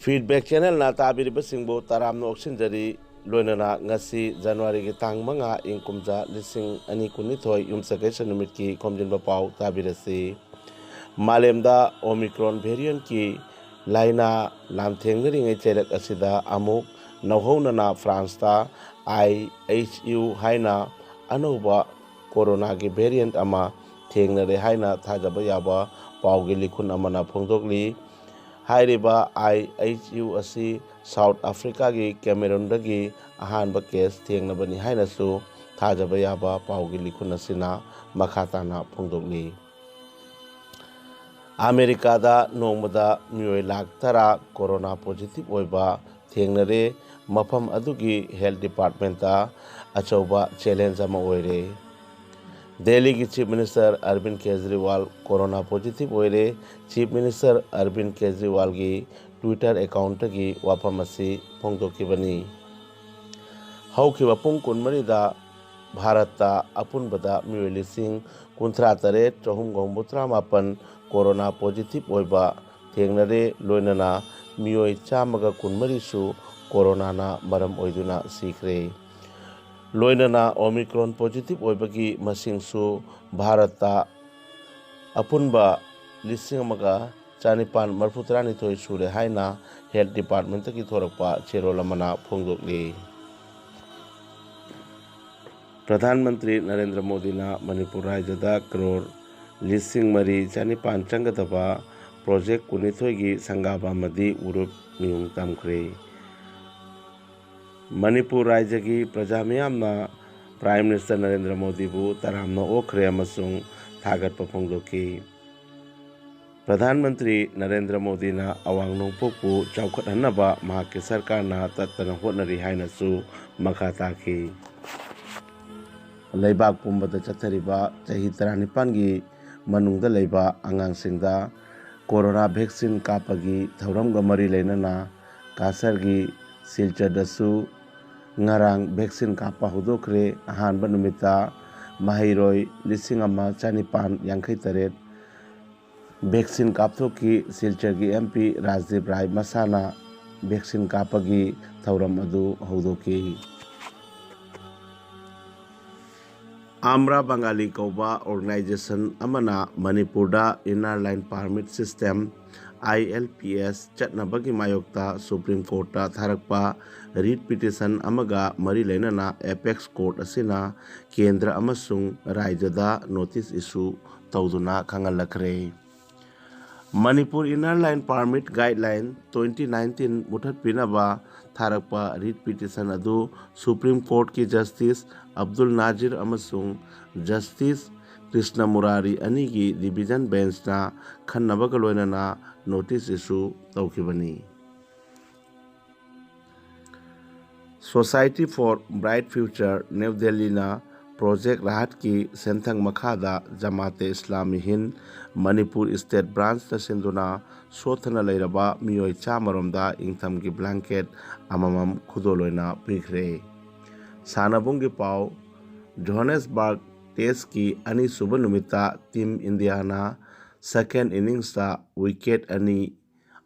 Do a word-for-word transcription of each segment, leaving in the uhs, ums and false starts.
Feedback Channelꯅ ꯇꯥꯕꯤꯔꯤꯕꯁꯤꯡꯕꯨ ꯇꯔꯥꯝꯅ ꯑꯣꯛꯁꯤꯟꯖꯔꯤ꯫ ꯂꯣꯏꯅꯅ ꯉꯁꯤ ꯖꯅꯋꯥꯔꯤꯒꯤ ꯇꯥꯡ ꯃꯉꯥ, ꯏꯪ ꯀꯨꯝꯖꯥ ꯂꯤꯁꯤꯡ ꯑꯅꯤ ꯀꯨꯟꯅꯤꯊꯣꯏ, ꯌꯨꯝꯁꯀꯩꯁ ꯅꯨꯃꯤꯠꯀꯤ ꯈꯣꯝꯖꯤꯟꯕ ꯄꯥꯎ ꯇꯥꯕꯤꯔꯁꯤ꯫ ꯃꯥꯂꯦꯝꯗ Omicron variantꯀꯤ ꯂꯥꯏꯅꯥ ꯂꯥꯟꯊꯦꯡꯅꯔꯤꯉꯩ ꯆꯩꯔꯛ ꯑꯁꯤꯗ ꯑꯃꯨꯛ ꯅꯧꯍꯧꯅꯅ ꯐ꯭ꯔꯥꯟꯁꯇ I H U ꯍꯥꯏꯅ ꯑꯅꯧꯕ ꯀꯣꯔꯣꯅꯥꯒꯤ variant ꯑꯃ ꯊꯦꯡꯅꯔꯦ ꯍꯥꯏꯅ ꯊꯥꯖꯕ ꯌꯥꯕ ꯄꯥꯎꯒꯤ ꯂꯤꯈꯨꯟ ꯑꯃꯅ ꯐꯣꯡꯗꯣꯛꯂꯤ꯫ ꯍꯥꯏꯔꯤꯕ I H U ꯑꯁꯤ ꯁꯥꯎꯠ ꯑꯐ꯭ꯔꯤꯀꯥꯒꯤ ꯀꯦꯃꯦꯔꯨꯟꯗꯒꯤ ꯑꯍꯥꯟꯕ ꯀꯦꯁ ꯊꯦꯡꯅꯕꯅꯤ ꯍꯥꯏꯅꯁꯨ ꯊꯥꯖꯕ ꯌꯥꯕ ꯄꯥꯎꯒꯤ ꯂꯤꯈꯨꯟ ꯑꯁꯤꯅ ꯃꯈꯥ ꯇꯥꯅ ꯐꯣꯡꯗꯣꯛꯂꯤ꯫ ꯑꯃꯦꯔꯤꯀꯥꯗ ꯅꯣꯡꯃꯗ ꯃꯤꯑꯣꯏ ꯂꯥꯈ ꯇꯔꯥ ꯀꯣꯔꯣꯅꯥ ꯄꯣꯖꯤꯇꯤꯚ ꯑꯣꯏꯕ ꯊꯦꯡꯅꯔꯦ꯫ ꯃꯐꯝ ꯑꯗꯨꯒꯤ ꯍꯦꯜꯊ ꯗꯤꯄꯥꯔꯠꯃꯦꯟꯇ ꯑꯆꯧꯕ ꯆꯦꯂꯦꯟꯖ ꯑꯃ ꯑꯣꯏꯔꯦ꯫ ꯗꯦꯜꯂꯤꯒꯤ chief minister ꯑꯔꯕꯤꯟ Kejriwal corona positive ꯑꯣꯏꯔꯦ꯫ ꯆꯤꯐ ꯃꯤꯅꯤꯁꯇꯔ ꯑꯔꯕꯤꯟ ꯀꯦꯖꯔꯤꯋꯥꯜꯒꯤ ꯇ꯭ꯋꯤꯇꯔ ꯑꯦꯀꯥꯎꯟꯇꯒꯤ ꯋꯥꯐꯝ ꯑꯁꯤ ꯐꯣꯡꯗꯣꯛꯈꯤꯕꯅꯤ꯫ ꯍꯧꯈꯤꯕ ꯄꯨꯡ ꯀꯨꯟꯃꯔꯤꯗ ꯚꯥꯔꯠꯇ ꯑꯄꯨꯟꯕꯗ ꯃꯤꯑꯣꯏ ꯂꯤꯁꯤꯡ ꯀꯨꯟꯊ꯭ꯔꯥ ꯇꯔꯦꯠ ꯆꯍꯨꯝꯒ ꯍꯨꯝꯐꯨꯇꯔꯥ ꯃꯥꯄꯟ ꯀꯣꯔꯣꯅꯥ ꯄꯣꯖꯤꯇꯤꯚ ꯑꯣꯏꯕ ꯊꯦꯡꯅꯔꯦ꯫ ꯂꯣꯏꯅꯅ ꯃꯤꯑꯣꯏ ꯆꯥꯝꯃꯒ ꯀꯨꯟꯃꯔꯤꯁꯨ ꯀꯣꯔꯣꯅꯥꯅ ꯃꯔꯝ ꯑꯣꯏꯗꯨꯅ ꯁꯤꯈ꯭ꯔꯦ꯫ ꯂꯣꯏꯅꯅ Omicron ꯄꯣꯖꯤꯇꯤꯚ ꯑꯣꯏꯕꯒꯤ ꯃꯁꯤꯡꯁꯨ ꯚꯥꯔꯠꯇ ꯑꯄꯨꯟꯕ ꯂꯤꯁꯤꯡ ꯑꯃꯒ ꯆꯅꯤꯄꯥꯟ ꯃꯔꯤꯐꯨ ꯇꯔꯥꯅꯤꯊꯣꯏ ꯁꯨꯔꯦ ꯍꯥꯏꯅ ꯍꯦꯜꯊ ꯗꯤꯄꯥꯔꯠꯃꯦꯟꯇꯒꯤ ꯊꯣꯔꯛꯄ ꯆꯦꯔꯣꯜ ꯑꯃꯅ ꯐꯣꯡꯗꯣꯛꯂꯤ꯫ ꯄ꯭ꯔꯙꯥꯟ ꯃꯟꯇ꯭ꯔꯤ ꯅꯔꯦꯟꯗ꯭ꯔ ꯃꯣꯗꯤꯅ ꯃꯅꯤꯄꯨꯔ ꯔꯥꯖ꯭ꯌꯗ ꯀꯔꯣꯔ ꯂꯤꯁꯤꯡ ꯃꯔꯤ ꯆꯅꯤꯄꯥꯟ ꯆꯪꯒꯗꯕ ꯄ꯭ꯔꯣꯖꯦꯛ ꯀꯨꯟꯅꯤꯊꯣꯏꯒꯤ ꯁꯪꯒꯥꯕ ꯑꯃꯗꯤ ꯎꯔꯨꯞ ꯃꯤꯍꯨꯝ ꯇꯝꯈ꯭ꯔꯦ꯫ ꯃꯅꯤꯄꯨꯔ ꯔꯥꯖ꯭ꯌꯒꯤ ꯄ꯭ꯔꯖꯥ ꯃꯤꯌꯥꯝꯅ ꯄ꯭ꯔꯥꯏꯝ ꯃꯤꯅꯤꯁꯇꯔ ꯅꯔꯦꯟꯗ꯭ꯔ ꯃꯣꯗꯤꯕꯨ ꯇꯔꯥꯝꯅ ꯑꯣꯛꯈ꯭ꯔꯦ ꯑꯃꯁꯨꯡ ꯊꯥꯒꯠꯄ ꯐꯣꯡꯗꯣꯛꯈꯤ꯫ ꯄ꯭ꯔꯙꯥꯟ ꯃꯟꯇ꯭ꯔꯤ ꯅꯔꯦꯟꯗ꯭ꯔ ꯃꯣꯗꯤꯅ ꯑꯋꯥꯡ ꯅꯣꯡꯄꯣꯛꯄꯨ ꯆꯥꯎꯈꯠꯍꯟꯅꯕ ꯃꯍꯥꯛꯀꯤ ꯁꯔꯀꯥꯔꯅ ꯇꯠꯇꯅ ꯍꯣꯠꯅꯔꯤ ꯍꯥꯏꯅꯁꯨ ꯃꯈꯥ ꯇꯥꯈꯤ꯫ ꯂꯩꯕꯥꯛ ꯄꯨꯝꯕꯗ ꯆꯠꯊꯔꯤꯕ ꯆꯍꯤ ꯇꯔꯥꯅꯤꯄꯥꯟꯒꯤ ꯃꯅꯨꯡꯗ ꯂꯩꯕ ꯑꯉꯥꯡꯁꯤꯡꯗ ꯀꯣꯔꯣꯅꯥ ꯚꯦꯛꯁꯤꯟ ꯀꯥꯞꯄꯒꯤ ꯊꯧꯔꯝꯒ ꯃꯔꯤ ꯂꯩꯅꯅ ꯀꯥꯁꯔꯒꯤ ꯁꯤꯜꯆꯔꯗꯁꯨ ꯉꯔꯥꯡ ꯚꯦꯛꯁꯤꯟ ꯀꯥꯞꯄ ꯍꯧꯗꯣꯛꯈ꯭ꯔꯦ꯫ ꯑꯍꯥꯟꯕ ꯅꯨꯃꯤꯠꯇ ꯃꯍꯩꯔꯣꯏ ꯂꯤꯁꯤꯡ ꯑꯃ ꯆꯅꯤꯄꯥꯟ ꯌꯥꯡꯈꯩ ꯇꯔꯦꯠ ꯚꯦꯛꯁꯤꯟ ꯀꯥꯞꯊꯣꯛꯈꯤ꯫ ꯁꯤꯜꯆꯔꯒꯤ ꯑꯦꯝ ꯄꯤ ꯔꯥꯖꯗꯤꯞ ꯔꯥꯏ ꯃꯁꯥꯅ ꯚꯦꯛꯁꯤꯟ ꯀꯥꯞꯄꯒꯤ ꯊꯧꯔꯝ ꯑꯗꯨ ꯍꯧꯗꯣꯛꯈꯤ꯫ ꯑꯝꯔꯥ ꯕꯪꯒꯥꯂꯤ ꯀꯧꯕ ꯑꯣꯔꯒꯅꯥꯏꯖꯦꯁꯟ ꯑꯃꯅ ꯃꯅꯤꯄꯨꯔꯗ Inner Line Permit System, I L P S, ꯆꯠꯅꯕꯒꯤ ꯃꯥꯌꯣꯛꯇ ꯁꯨꯄ꯭ꯔꯤꯝ ꯀꯣꯔꯠꯇ ꯊꯥꯔꯛꯄ ꯔꯤꯠ ꯄꯤꯇꯤꯁꯟ ꯑꯃꯒ ꯃꯔꯤ ꯂꯩꯅꯅ ꯑꯦꯄꯦꯛꯁ ꯀꯣꯔꯠ ꯑꯁꯤꯅ ꯀꯦꯟꯗ꯭ꯔ ꯑꯃꯁꯨꯡ ꯔꯥꯖ꯭ꯌꯗ ꯅꯣꯇꯤꯁ ꯏꯁꯨ ꯇꯧꯗꯨꯅ ꯈꯪꯍꯜꯂꯛꯈ꯭ꯔꯦ꯫ Manipur Inner Line Permit Guideline twenty nineteen ꯃꯨꯊꯠꯄꯤꯅꯕ ꯊꯥꯔꯛꯄ ꯔꯤꯠ ꯄꯤꯇꯤꯁꯟ ꯑꯗꯨ ꯁꯨꯄ꯭ꯔꯤꯝ ꯀꯣꯔꯠꯀꯤ ꯖꯁꯇꯤꯁ ꯑꯕꯗꯨꯜ ꯅꯥꯖꯤꯔ ꯑꯃꯁꯨꯡ ꯖꯁꯇꯤꯁ ꯀ꯭ꯔꯤꯁꯅ ꯃꯨꯔꯥꯔꯤ ꯑꯅꯤꯒꯤ ꯗꯤꯚꯤꯖꯟ ꯕꯦꯟꯁꯅ ꯈꯟꯅꯕꯒ ꯂꯣꯏꯅꯅ ꯅꯣꯇꯤꯁ ꯏꯁꯨ ꯇꯧꯈꯤꯕꯅꯤ꯫ Society for Bright Future, New ꯗꯦꯜꯂꯤꯅ ꯄ꯭ꯔꯣꯖꯦꯛ ꯔꯥꯍꯠꯀꯤ ꯁꯦꯟꯊꯪ ꯃꯈꯥꯗ ꯖꯃꯥꯇꯦ ꯏꯁꯂꯥꯃꯤ ꯍꯤꯟ ꯃꯅꯤꯄꯨꯔ ꯏꯁꯇꯦꯠ ꯕ꯭ꯔꯥꯟꯁꯇ ꯁꯤꯟꯗꯨꯅ ꯁꯣꯠꯊꯅ ꯂꯩꯔꯕ ꯃꯤꯑꯣꯏ ꯆꯥꯝꯃ ꯔꯣꯝꯗ ꯏꯪꯊꯝꯒꯤ ꯕ꯭ꯂꯥꯡꯀꯦꯠ ꯑꯃꯃꯝ ꯈꯨꯗꯣꯜ ꯑꯣꯏꯅ ꯄꯤꯈ꯭ꯔꯦ꯫ ꯁꯥꯟꯅꯕꯨꯡꯒꯤ ꯄꯥꯎ꯫ ꯖꯣꯍꯥꯅꯦꯁꯕꯔꯒ ꯇꯦꯁꯀꯤ ꯑꯅꯤꯁꯨꯕ ꯅꯨꯃꯤꯠꯇ ꯇꯤꯝ ꯏꯟꯗꯤꯌꯥꯅ ꯁꯦꯀꯦꯟ ꯏꯅꯤꯡꯁꯇ ꯋꯤꯀꯦꯠ ꯑꯅꯤ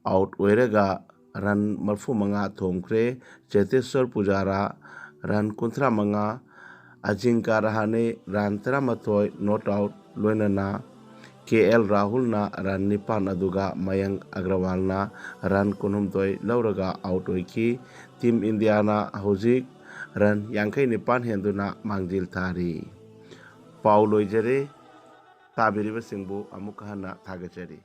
ꯑꯥꯎꯠ ꯑꯣꯏꯔꯒ ꯔꯟ ꯃꯔꯤꯐꯨ ꯃꯉꯥ ꯊꯣꯝꯈ꯭ꯔꯦ꯫ ꯆꯦꯇꯦꯁ꯭ꯋꯔ ꯄꯨꯖꯥꯔꯥ ꯔꯟ ꯀꯨꯟꯊ꯭ꯔꯥ ꯃꯉꯥ, ꯑꯖꯤꯡꯀꯥ ꯔꯍꯥꯅꯦ ꯔꯟ ꯇꯔꯥꯃꯥꯊꯣꯏ ꯅꯣꯠ ꯑꯥꯎꯠ, ꯂꯣꯏꯅꯅ ꯀꯦ ꯑꯦꯜ ꯔꯥꯍꯨꯜꯅ ꯔꯟ ꯅꯤꯄꯥꯟ, ꯑꯗꯨꯒ ꯃꯌꯪ ꯑꯒ꯭ꯔꯋꯥꯜꯅ ꯔꯟ ꯀꯨꯟꯍꯨꯝꯗꯣꯏ ꯂꯧꯔꯒ ꯑꯥꯎꯠ ꯑꯣꯏꯈꯤ꯫ ꯇꯤꯝ ꯏꯟꯗꯤꯌꯥꯅ ꯍꯧꯖꯤꯛ ꯔꯟ ꯌꯥꯡꯈꯩ ꯅꯤꯄꯥꯟ ꯍꯦꯟꯗꯨꯅ ꯃꯥꯡꯖꯤꯜ ꯊꯥꯔꯤ꯫ ꯄꯥꯎ ꯂꯣꯏꯖꯔꯦ꯫ ꯇꯥꯕꯤꯔꯤꯕꯁꯤꯡꯕꯨ ꯑꯃꯨꯛ ꯍꯟꯅ ꯊꯥꯒꯠꯆꯔꯤ꯫